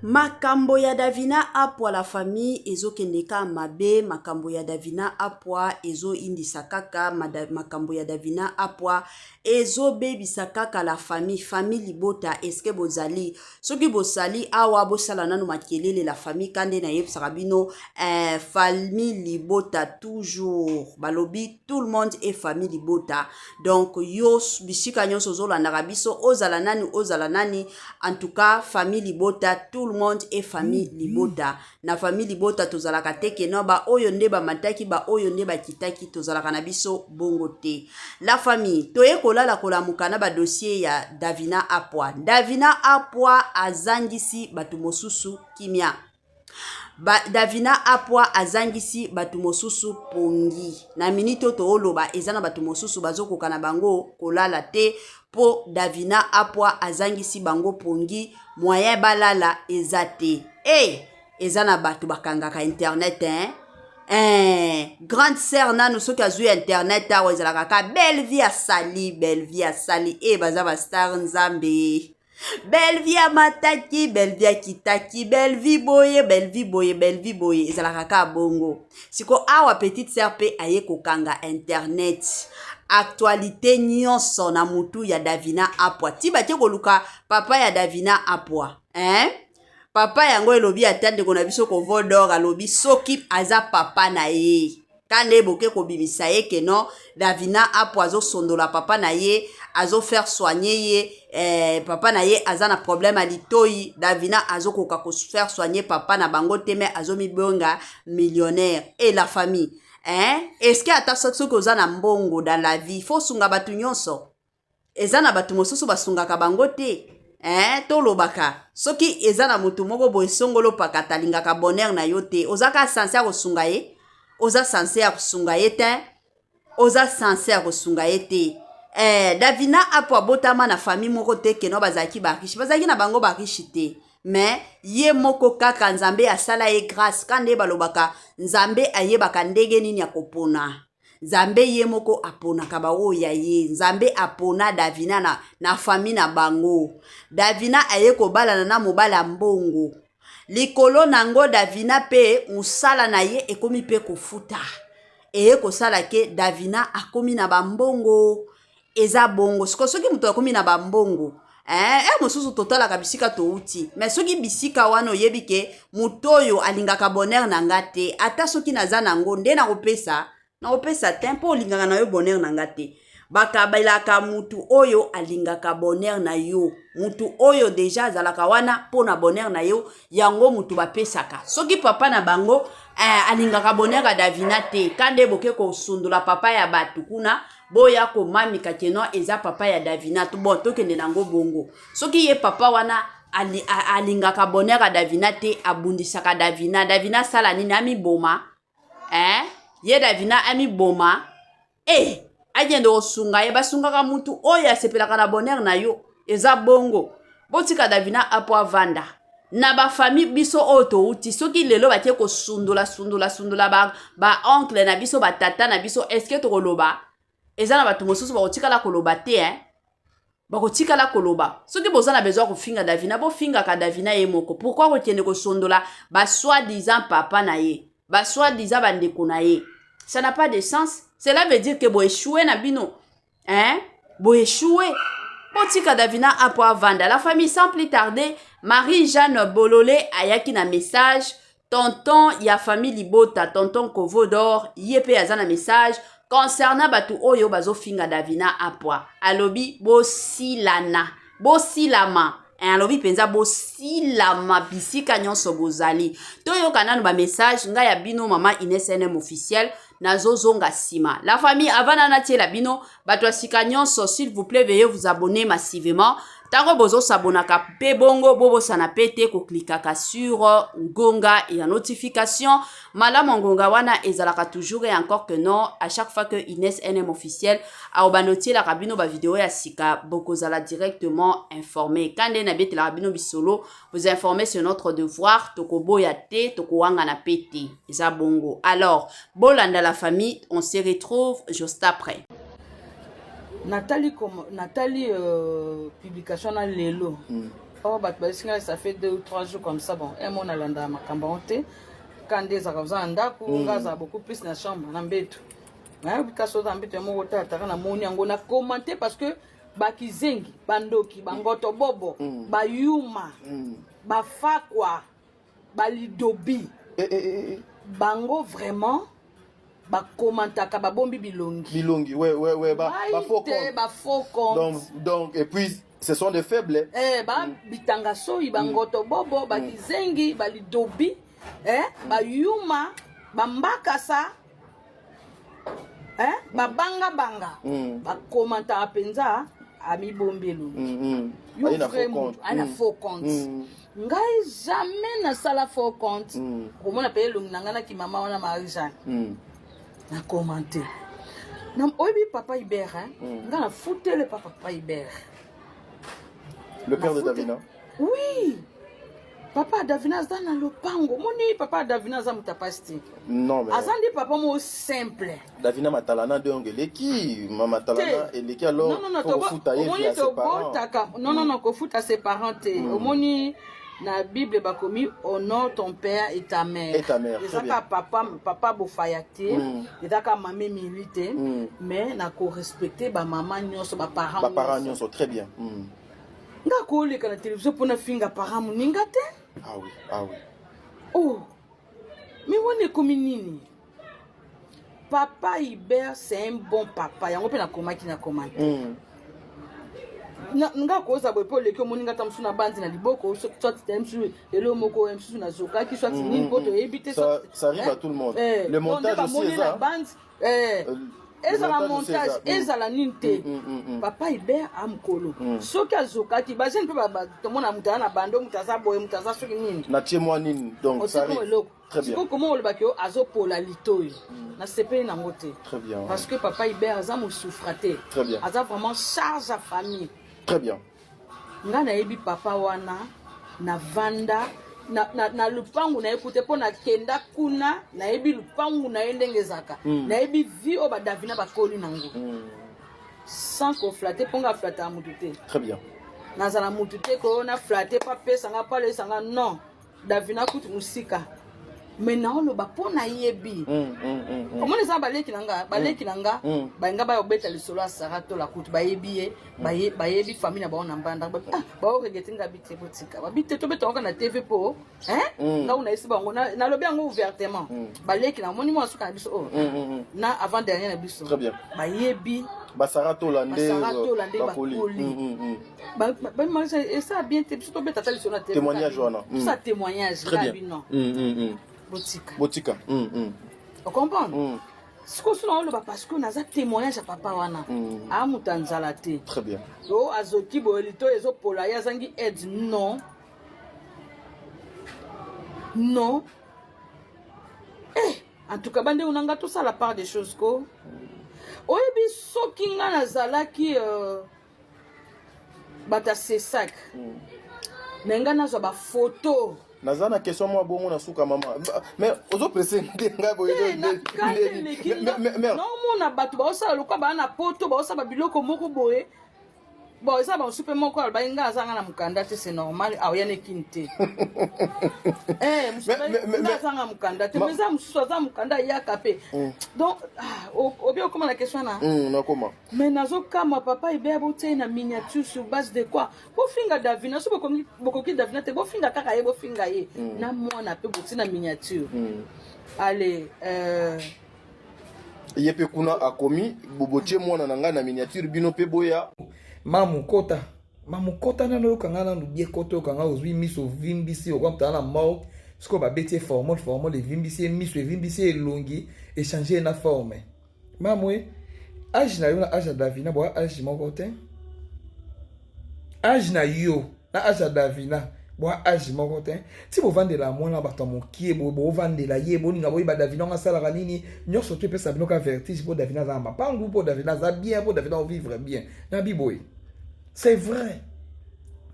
Makambo ya Davina Apwa la famille ezo kende ka mabe makambo ya Davina Apwa ezo indisa kaka makambo ya Davina Apwa ezo bebisa kaka la famille famille libota eske bozali soki bosali awa bosala nanu makelele la famille kande nayebisaka bino eh, famille libota toujours balobi tout le monde est famille libota donc yo bisika nyonso ozolandaka biso ozala nani ozala nani en tout cas famille libota tout le monde est famille libota na famille libota tozalaka te ke no baoyo nde bamataki baoyo nde bakitaki tozalaka na biso bongo te la famille toye kolala kolamuka na badossier ya davina apwa davina apwa azangisi bato mosusu kimia Ba, Davina Apwa azangisi bato mosusu pongi. Na minute oyo tooloba eza na bato mosusu bazokoka na bango kolala te mpo Davina Apwa azangisi bango pongi, moyen balala eza te. Hey, eza na bato bakangaka internet hein? Eh, grande sœur nanu soki azwi internet awa ezalaka ka belle vie asali belle vie asali e eh, baza ba star nzambe Bellevue amataki, Bellevue akitaki, Bellevue boye, Bellevue boye, Bellevue boye, ezalaka kaka bongo. Siko awa petite sœur pe aye kokanga internet. Actualité nyonso na mutu ya Davina Apwa. Ti bake koluka papa ya Davina Apwa. Hein? Papa yango elobi ata ndeko na biso Kovo d'or alobi soki aza papa na ye. Ka nde boke kobimisa ye ke non Davina Apo azosondola papa na ye azo faire soigner ye eh, papa na ye aza na problème ya litoyi Davina azokoka ko faire soigner papa na bango te mais azomibonga millionnaire et la famille hein? Est-ce que ata soki oza na mbongo dans la vie faut sunga bato nyonso Eza na batu mosusu basungaka bango te eh tolobaka soki eza na mutu moko boye songolo pakata alingaka bonheur na yo te oza ka sense ya kosunga ye oza sense ya kosunga ye te oza sense ya kosunga ye te eh, davina apo abotama na famille moko te keno bazalaki ba riche bazalaki na bango ba riche te mais ye moko kaka nzambe asala ye grace ka nde balobaka nzambe ayebaka ndenge nini ya kopona Nzambe ye moko aponaka ba oyo ya ye. Nzambe apona Davina na, na famille na bango. Davina aye kobalana na mobali ya mbongo. Likolo na ngo Davina pe musala na ye ekomi pe kofuta. Eye kosala ke Davina akomi na ba mbongo. Eza bongo. Siko soki moto akomi na ba mbongo, eh, eh mosusu totalaka bisika touti. Mais soki bisika wana oyebi ke moto oyo alingaka bonheur na nga te, ata soki naza nango nde nakopesa, nakopesa te mpo olingaka na yo bonheur na nga te. Bakabelaka mutu oyo alingaka bonheur na yo. Mutu oyo deja azalaka wana mpo na bonheur na yo, yango mutu bapesaka. Soki papa na bango eh, alingaka bonheur ya Davina te, kande boke kosundola papa ya bato kuna boya komamika que non eza papa ya Davina to bon tokende nango bongo soki ye papa wana ali, alingaka bonheur ya Davina te abundisaka Davina Davina asala nini amiboma eh? ye Davina amiboma eh, akende kosunga ye basungaka mutu oyo asepelaka na bonheur na yo eza bongo botika Davina apo avanda na ba famille biso oyo touti soki lelo batie kosundola sundola sundola ba, ba oncle na biso ba tata na biso eske tokoloba eza na bato mosusu bakotikala koloba te eh? bakotikala koloba soki boza na besoin kofinga davina bofingaka davina ye moko pourkui kokende kosondola ba soi disant papa na ye ba soi disant bandeko na ye ça n'a pas de sens cela veut dire que boechoue na bino Hein? Bo échoué. Botika Davina apo avanda. La famille sans plus tarder, Marie-Jeanne Bolole ayaki na message tonton ya famille libota tonton Kovo d'or ye pe aza na message concernant batu oyo bazofinga Davina apwa alobi bosilana bosilama eh, alobi mpenza bosilama bisika nyonso bozali toyoka nanu bamessage ngai ya bino mama ines nm officiel nazozonga nsima la famille avant na natiela bino bato ya sika nyonso s'il vous plaît veuillez vous abonner massivement ntango bozosabonaka mpe bongo bobosana mpe te koklikaka sur ngonga ya notification malamu ngonga wana ezalaka toujours et encore que non à chaque fois que Ines NM officiel akobanda otielaka bino bavideo ya sika bokozala directement informé ka nde nabetelaka bino bisolo vous informer c'est notre devoir tokoboya te tokowangana mpe te eza bongo alors bolanda la famille on se retrouve juste après natali natali euh, publication na lelo mm. Oh, bato bayebisi ngai, ça fait 2 ou 3 jours comme ça. Bon, un mo nalandaka makambo yango te. Ka nde ezalaka, oza na ndako, nga azala beaucoup plus na chambre, na mbeto. Nayebi kasi oza na mbeto ya moko talataka, namoni yango, na commenter, parce que bakizengi, bandoki, bangoto bobo, bayuma, bafakwa, balidobi. Eh, eh, eh, eh. Bango vraiment bakomantaka, babombi bilongi. Bilongi, ouais, ba Ngai faux te compte. Ba faux compte. Donc, et puis, ce sont des faibles. Eh, ba bitanga soyi, bangoto bobo, bakizengi, balidobi, eh, bayuma, bambakasa, eh, babangabanga. Bakomantaka mpenza, amibombi elongi. Yo Aye na vrai faux compte. mutu aye na faux compte. Ngai jamais nasala faux compte. Komona mpe elongi na ngai naki mama wana Marie Jeanne. Na commenter na oyebi papa Hubert, hein? Ngai nafutele pa papa Hubert. Le père de Davina. Oui, papa Davina aza na lopango. Omoni, papa Davina aza moto apasi te. Non, mais. Aza nde papa moko simple. Davina Matalana, donc, eleki. Mama Matalana, eleki alors. Non, non, non, faut kofuta ye omoni via ses parents. Tobotaka, non, non, non, kofuta ses parents te. Omoni, na Bible bakomi: "Honore ton père et ta mère." Et ta mère, très Eza bien. kaka papa, papa Bofaya te, eza kaka mama Emili te, mais na korespecte bamama nyonso, baparent. Baparent nyonso, très bien. Nga koleka na télévision mpona finga parent moninga te. Ah oui, ah oui. Oh, mais wana ekomi nini? Papa Hubert, c'est un bon papa. Yango mpe nakomaki na commentaire. Nga koza boye mpo oleki, omoni nga ta mosusu na bandi na liboko, soit te mosusu elo moko ya mosusu nazokaki, soit nini, mpo toyebi te. Ça arrive à tout le monde. Le montage aussi eza. Na bandi ezala montage, ezala nini te. Papa Hubert amokolo, soki azokaki, bajeune mpe tomona moto aza na bando, moto aza boye, moto aza soki nini. Natie mwa nini, donc ça arrive. Eloko sikoyo koma olobaki yo azopola litoyi, nasepeli nango te. Très bien. Parce que papa Hubert aza mosouffra te. Très bien. Aza vraiment charge ya famille. Très bien. Ngai nayebi papa wana, navanda na lupangu na ye kute mpo nakenda kuna, nayebi lupangu na ye ndenge ezalaka, nayebi vie oyo badavina bakoli nango, sans koflatter, mpo nga aflataka mutu te. Très bien. Nazala mutu te koyo naflatter mpo apesanga, mpo alesanga, non. Davina kutu mosika, mais naoloba mpo nayebi. Omoni, eza baleki na nga, baleki na nga balinga baya kobeta lisolo ya Sara Tola kutu, bayebi ye, bayebi famille na bango na mbanda. Baoregretter nga bi te, botika babi te, tobeta yango na TV mpo nga nayesi bango, nalobi yango ouvertement. Baleki na omoni mwa suka na biso oyo na avant dernier na biso, bayebi. Basara Tola nde. Basara Tola nde bakoli. Esala bien te, biso tobeta ata lisolo na TV. Témoignage wana. Tosa témoignage nga bino. Botika. Botika. Ocomprendre sikoyo, so naoloba parce que naza témoignage ya papa wana, aa moto ya nzala te. Très bien. O azoki boye, lito ezopola, ye azangi aide, non, non. Eh, en tout cas, bandeko na nga, tosala part des choses ko. Oyebi, soki nga nazalaki bato ya sesak me nga nazwa bafoto. Naza na question mwa bongo na suka, mama, mais ozopresse nde ngai boye. Naomona bato baosala lokwa baa na poto, baosala babiloko moko boye. Bon, eza bamosusu mpe moko alobaki nga azanga na mokanda te, c'est normal, aoya nekini te. Eh, nga azanga mokanda te, mais eza mosusu aza mokanda, ayaka mpe. Donc obi okóma na question na Nakoma. Mais nazokama, papa Hubert botie na miniature sur base de quoi? Bofinga Davina, so bokoki Davina te, bofinga kaka ye, bofinga ye na mwana mpe botie na miniature. Allez, Ye mpe kuna akomi botie mwana na ngai na miniature, bino mpe boya. Mamu kota, mamu kota nano, oyokanga nanu bie, kota oyokanga. Ozwi miso ovimbisi okwa moto aza na morgue. Sikoyo babeti ye formol, formol evimbisi ye miso, evimbisi ye elongi, echange ye na forme. Mamu e, âge na yo na âge ya Davina boya âge moko te. Âge na yo na âge ya Davina boya âge moko te. Ti bovandela mwana bato ya mokie boye, bovandela ye, boninga boyeba Davina ngo asalaka nini nyonso to epesa bino ka vertige, mpo Davina aza na mapangu, mpo Davina aza bien, mpo Davina ovivre bien na biboye. C'est vrai,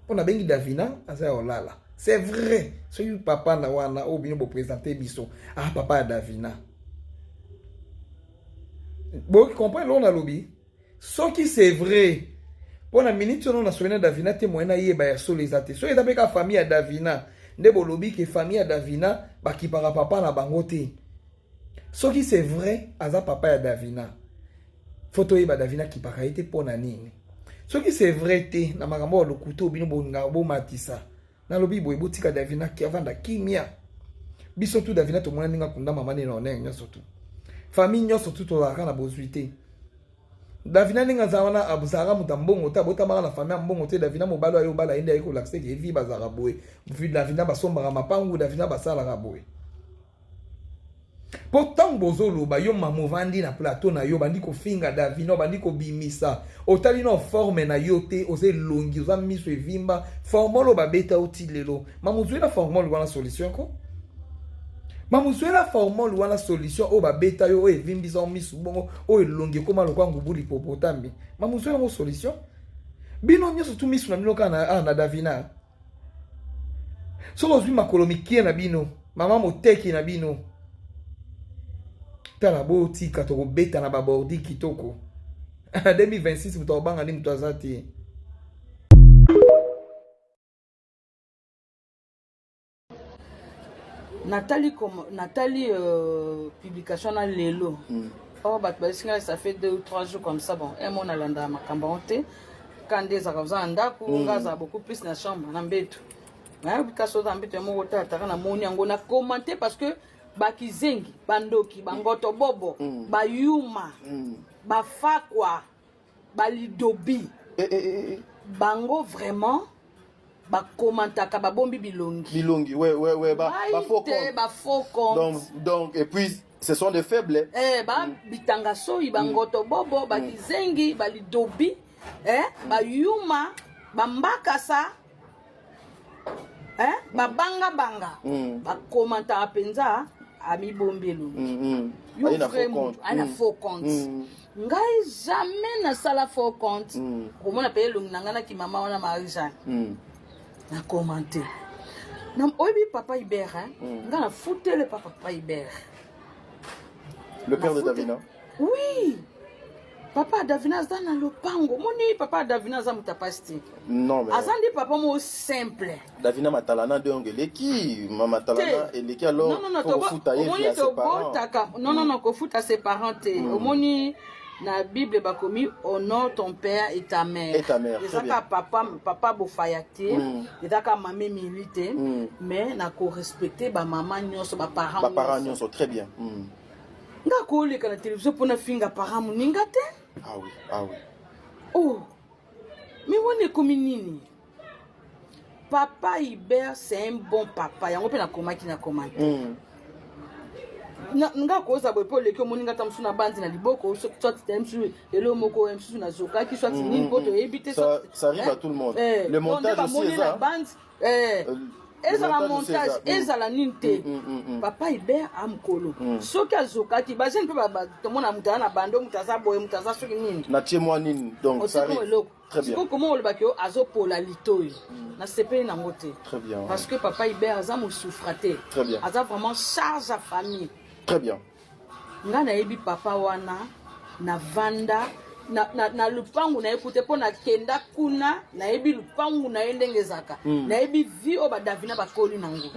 mpo nabengi Davina aza ya olala. C'est vrai, soki papa na wana oyo bino boprésente biso, ah, papa ya Davina, boki comprendre loko nalobi. Soki c'est vrai, mpo Mpo na minute oyo nasolola na Davina te, moyen nayeba ya solo eza te. Soki eza mpe kaka famille ya Davina nde bolobi ke famille ya Davina bakipaka papa na bango te, soki c'est vrai aza papa ya Davina, fo toyeba Davina akipaka ye te mpo na nini. Soki c'est vrai te, na makambo ya lokuta oyo bino bolingaka bomatisa, nalobi boye, botika Davina avanda kimia. Biso tu Davina tomona ndenge akunda mama nde na honneur nyonso tu, famille nyonso tu tozalaka na bozwi te. Davina ndenge aza wana, azalaka moto ya mbongo te, abotamaka na famille ya mbongo te. Davina, mobali oyo obala ye nde aye kolakisa eke evi bazalaka boye. Davina basombaka mapangu, Davina basalaka boye. Mpo ntango bozoloba, yo mama ovandi na plateau na yo, bandi kofinga Davina, obandi kobimisa, otali na forme na yo te, oza elongi, oza miso evimba, formol oyo babeta yo ti lelo. Mama, ozwela formol wana solution ko? Mama, ozwela formol wana solution oyo babeta yo, oyo evimbisa yo misu bongo, oyo elongi ekóma lokwa ngubu lipopotambi? Mama, ozwela yango solution? Bino nyonso tu misu na bino kaka na, ah, na Davina. Soki ozwi makolo mikie na bino, mama moteki na bino, tala, botika tokobeta na babordi kitoko. 2026 moto akobanga nde moto aza te. Natali publication na lelo. Oh, bato bayesi ngai, ça fait 2 ou 3 jours comme ça. Bon, un mois nalandaka makambo yango te. Ka nde ezalaka, oza na ndako, nga azala beaucoup plus na chambre, na mbeto. Nayebi kasi oza na mbeto ya moko otalataka. Namoni yango, na commenter parce que bakizengi, bandoki, bangoto bobo, bayuma, bafakwa, balidobi. Eh, eh, eh, eh. Bango vraiment bakomantaka, babombi bilongi. Bilongi, ouais, ba faux te compte. Ba faux compte. Donc, et puis, ce sont des faibles. Eh, ba bitanga soyi, bangoto bobo, bakizengi, balidobi, eh, bayuma, bambakasa, eh, babangabanga. Bakomantaka mpenza, amibombi elongi. Yo Aye na vrai faux compte. mutu aye na faux compte. Ngai jamais nasala faux compte. Komona mpe elongi na ngai naki mama wana Marie Jeanne na commenter na oyebi papa Hubert, hein? Ngai nafutele pa papa Hubert. Le père de Davina. Oui, papa Davina aza na lopango. Omoni, papa Davina aza moto apasi te. Non, mais. Aza nde papa moko simple. Davina Matalana donc eleki, ma Matalana eleki alors. Non, non, non, faut kofuta ye omoni via ses parents. Tobotaka, non, non, non, kofuta ses parents te. Omoni, na Bible bakomi: "Honore ton père et ta mère." Et ta mère, très Eza bien. kaka papa Bofaya te, eza kaka mama Emili te, mais na korespecte bamama nyonso, baparent. Baparents nyonso, très bien. Nga koleka na télévision mpona finga parent moninga te. Ah oui, ah oui. Oh, mais wana ekomi nini? Papa Hubert, c'est un bon papa. Yango mpe nakomaki na commentaire. Nga koza boye mpo oleki, omoni nga ta mosusu na bandi na liboko, soit te mosusu elo moko mosusu nazokaki, soit nini, mpo toyebi te. Ça arrive à tout le monde. Le montage aussi eza eza. Na bandi ezala montage, ezala nini te. Papa Hubert amokolo, soki azokaki, bajeune mpe tomona moto aza na bando, moto aza boye, moto aza soki nini. Natie mwa nini, donc ça arrive. Eloko. Très bien. Sikoyo koma olobaki yo azopola litoi, nasepeli nango te. Très bien. Parce que papa Hubert aza mosufra te. Très bien. Aza vraiment charge ya famille. Très bien. Nga nayebi papa wana, navanda na lupangu na ye kute mpo nakenda kuna, nayebi lupangu na ye ndenge ezalaka, nayebi vie oyo badavina bakoli nango,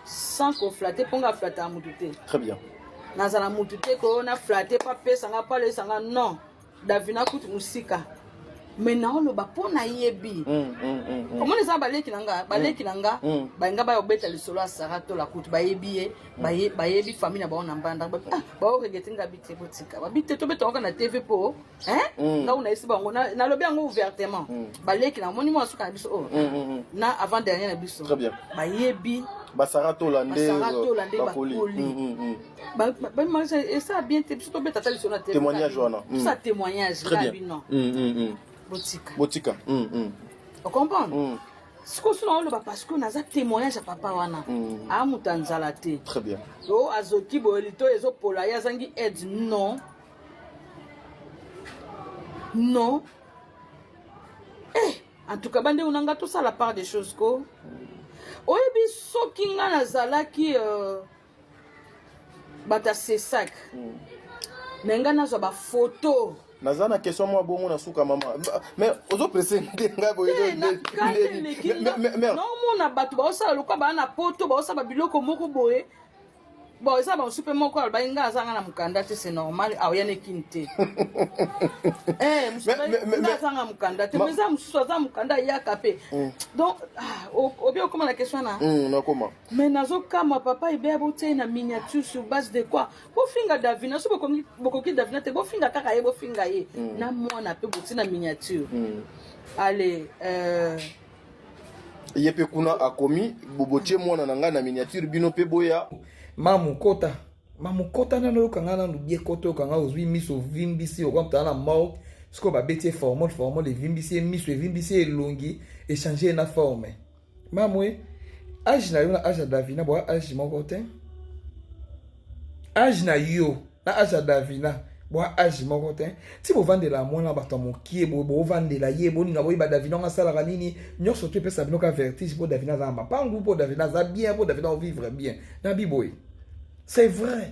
sans koflatter, mpo nga aflataka mutu te. Très bien. Nazala mutu te koyo na flatter mpo apesanga, mpo alesanga. Non, Davina kutu mosika, mais naoloba mpo nayebi. Omoni, eza baleki na nga, baleki na nga balinga baya kobeta lisolo ya Sara Tola kutu bayebi ye, bayebi famille na bango na mbanda. Baoregretter nga bi te, botika babi te, tobeta kaka na TV mpo nga nayesi bango, nalobi yango ouvertement. Baleki na omoni mwa suka na biso oyo na avant dernier na biso bayebi. Basara Tola nde Basara Tola nde bakoli. Esala bien te, biso tobeta ata lisolo na TV. Témoignage wana. Tosa témoignage nga bino, botika. Botika. Ocomprendre? Sikoyo so naoloba parce que naza témoignage ya papa wana, aa moto ya nzala te. Très bien. O azoki boye, lito ezopola ye, azangi aide, non, non. Eh, en tout cas, bandeko na nga, tosala part des choses ko. Oyebi, soki nga nazalaki bato ya sesak, me nga nazwa bafoto. Naza na question mwa bongo na suka mama. Mais ozo presse nde ngai boye. Naomona bato baosala lokola baa na poto, baosala biloko moko boye. Bon, eza bamosusu mpe moko alobaki ngai aza nga na mokanda te, c'est normal, aoya nekini te. Eh, nga aza nga mokanda te, mais eza mosusu aza mokanda, ayaka mpe. Donc ah, obi okoma na question na Nakoma. Mais nazokamwa, papa Ibeya, botie na miniature sur base de quoi? Bofinga Davina, so bokoki Davina te, bofinga kaka ye, bofinga ye na mwana mpe botie na miniature. Allez, Ye mpe kuna akomi bobotie mwana na ngai na miniature, bino mpe boya. Mamu kota, mamu kota nano, oyoka ngai nanu bie. Kota, oyoka ngai. Ozwi miso ovimbisi, okomtala na morgue. Sikoyo babeti ye formol, formol evimbisi ye miso, evimbisi ye elongi, echange ye na forme. Mamu e, age na yo na age ya Davina boya age moko te. Age na yo na age ya Davina boya age moko te. Ti bovandela mwana bato ya mokie boye, bovandela ye, bolinga boyeba Davina ngo asalaka nini. Nyonso to epesa bino ka vertige mpo Davina aza na mapangu, mpo Davina aza bien, mpo Davina ovivre bien na biboye. C'est vrai,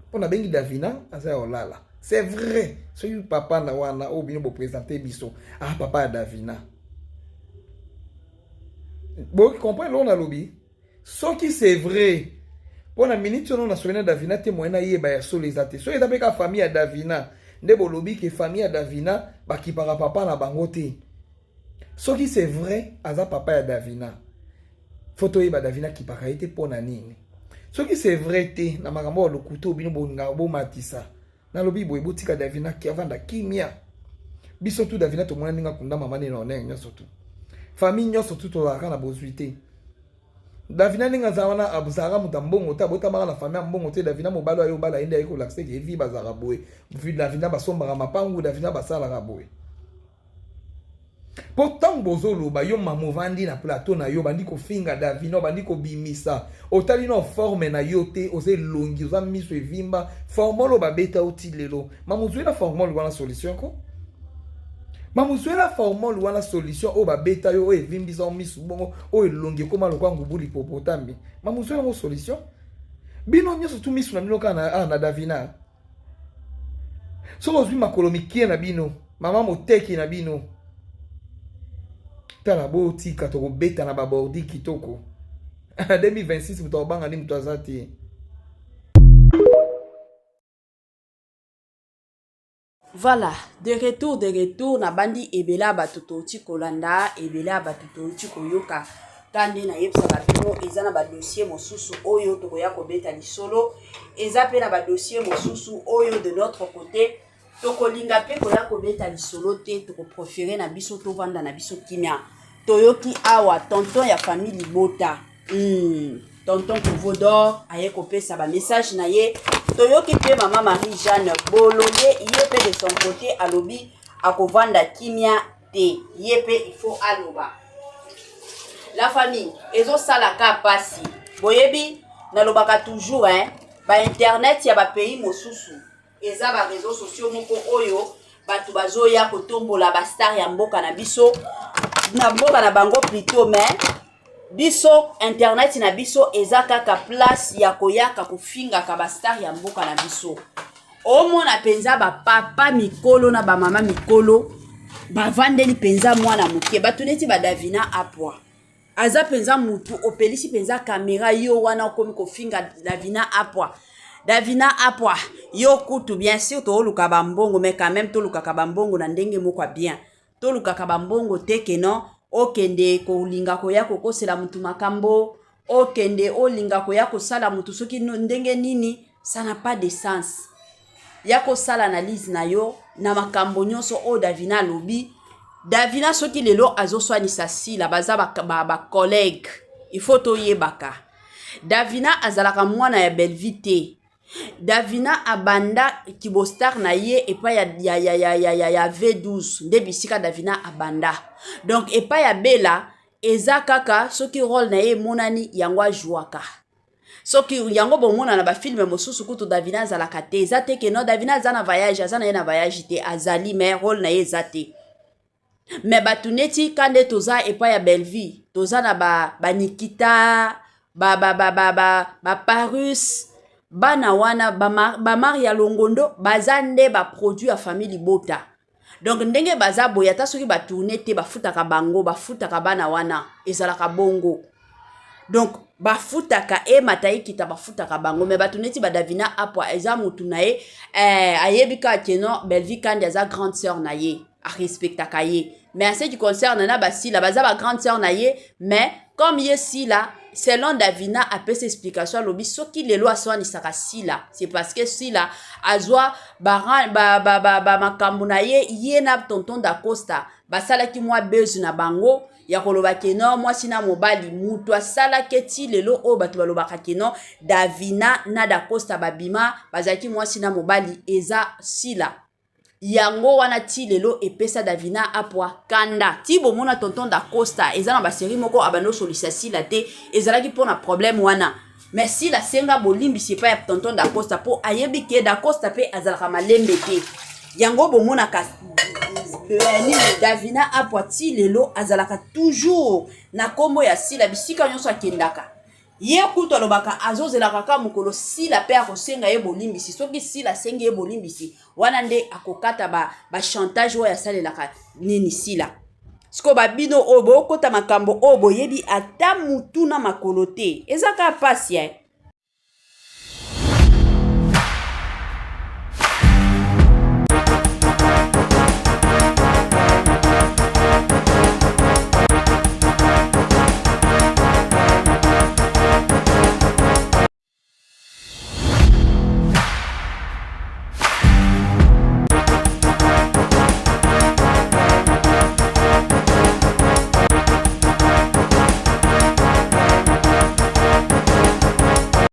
mpo nabengi Davina aza ya olala. C'est vrai, soki papa na wana oyo bino boprésente biso, ah, papa ya Davina, boki comprendre eloko nalobi. Soki c'est vrai, mpo na minute oyo nasoki na Davina te, moyen nayeba ya solo eza te. Soki eza mpe kaka famille ya Davina nde bolobi ke famille ya Davina bakipaka papa na bango te, soki c'est vrai aza papa ya Davina, faut toyeba Davina akipaka ye te mpo na nini. Soki c'est vrai te, na makambo ya lokuta oyo bino bolingaka bomatisa, nalobi boye: botika Davina avanda kimia. Biso tu Davina tomona ndenge akunda mama nde na honneur nyonso tu, famille nyonso tu tozalaka na bozwi te. Davina ndenge aza wana, azalaka moto ya mbongo te, abotamaka na famille ya mbongo te. Davina, mobali oyo obala ye nde aye kolakisa eke evi bazalaka boye. Davina basombaka mapangu, Davina basalaka boye. Mpo ntango bozoloba, yo mama ovandi na plateau na yo, bandi kofinga Davina, bandi kobimisa, otali na forme na yo te, oza elongi, oza miso evimba, formol oyo babeta yo ti lelo. Mama, ozwela formol wana solution ko? Mama, ozwela formol wana solution oyo babeta yo, oyo evimbisa yo misu bongo, oyo elongi ekóma lokwa ngubu lipopotambi? Mama, ozwela yango solution? Bino nyonso tu misu na bino kaka na, ah, na Davina. Soki ozwi makolo mikie na bino, mama moteki na bino, tala, botika tokobeta na babordi kitoko. 2026, moto akobanga nde moto aza te. Voilà, de retour, de retour. Nabandi ebele ya bato touti kolanda, ebele ya bato touti koyoka. Ka nde nayebisaka bino, eza na badossier mosusu oyo tokoya kobeta lisolo, eza mpe na badossier mosusu oyo de notre côté tokolinga mpe koya kobeta lisolo te. Tokopréférer na biso tovanda na biso kimia. Toyoki awa tonton ya famille libota, tonton Kovodor aye kopesa bamessage na ye. Toyoki mpe mama Marie Jeanne Bolole, ye mpe de son côté alobi akovanda kimia te, ye mpe il faut aloba. La famille, ezosalaka mpasi. Boyebi nalobaka toujours, hein, bainternet ya bapays mosusu eza baréseau sociaux moko oyo bato bazoya kotombola bastar ya mboka na biso, na mboka na bango plutôt. Mais biso, internet na biso eza kaka place ya koyaka kofingaka bastar ya mboka na biso. Omona mpenza bapapa mikolo na bamama mikolo bavandeli mpenza mwana moke, bato neti badavina Apwa. Aza mpenza mutu opelisi mpenza kamera yo wana, okomi kofinga Davina Apwa. Davina Apwa, yo kutu, bien sûr tooluka bambongo, mais quand même tolukaka bambongo na ndenge moko ya bien. Tolukaka bambongo te ke non, okende kolinga koya kokosela mutu makambo, okende olinga koya kosala mutu soki ndenge nini. Ça n'a pas de sens. Ya kosala analyse na yo na makambo nyonso oyo Davina alobi. Davina soki lelo azoswanisa Sila, baza bacollègue ba, ba il faut toyebaka Davina azalaka mwana ya Bellevie te. Davina abanda kibostar na ye epai ya V12, nde bisika Davina abanda. Donc epai ya Bela eza kaka soki rôle na ye emonani, yango ajwaka. Soki yango bomona na bafilme mosusu kutu Davina azalaka te. Eza te ke non, Davina aza na voyage, aza na ye na voyage te, azali, mais rôle na ye eza te. Mais bato neti ka nde toza epai ya Bellevie, toza na banikita, ba, ba, ba, ba, ba, ba Parus. Bana wana ba, ba Maria Longondo baza nde ba produit ya famille libota. Donc ndenge baza boye ata soki ba tourner te bafutaka bango, bafutaka bana wana ezalaka bongo. Donc bafutaka emata ekita bafutaka bango mais bato neti ba Davina Apwa eza mutu na ye eh, ayebi kaka que non Bellevue Kandi aza grande sœur na ye arespectaka ye mais en ce qui concerne na basila baza ba grande sœur na ye mais comme ye Sila selon Davina apesi explication alobi soki lelo aswanisaka Sila c'est parce que Sila azwa ba, ba, ba, ba, ba makambo na ye ye na tonton Dacosta basalaki mwa buzz na bango ya koloba que non mwasi na mobali mutu asalaki ti lelo oyo bato balobaka que non Davina na Dacosta babima bazalaki mwasi na mobali eza Sila. Yango wana ti lelo epesa Davina Apwa kanda ti bomona tonton Dacosta eza na basérie moko abandi osolisa Sila te ezalaki mpona problème wana mais Sila asenga bolimbisi epai ya tonton Dacosta mpo ayebi que Dacosta mpe azalaka malembe te. Yango bomonaka nini Davina Apwa ti lelo azalaka toujours na nkombo ya Sila bisika nyonso akendaka. Ye kutu alobaka azozelaka kaka mokolo Sila mpe akosenga ye bolimbisi. Soki Sila asengi ye bolimbisi wana nde akokata ba, ba chantage oyo asalelaka nini Sila. Sikoyo babino oyo bokota makambo oyo boyebi ata mutu na makolo te, eza kaka pasi eh.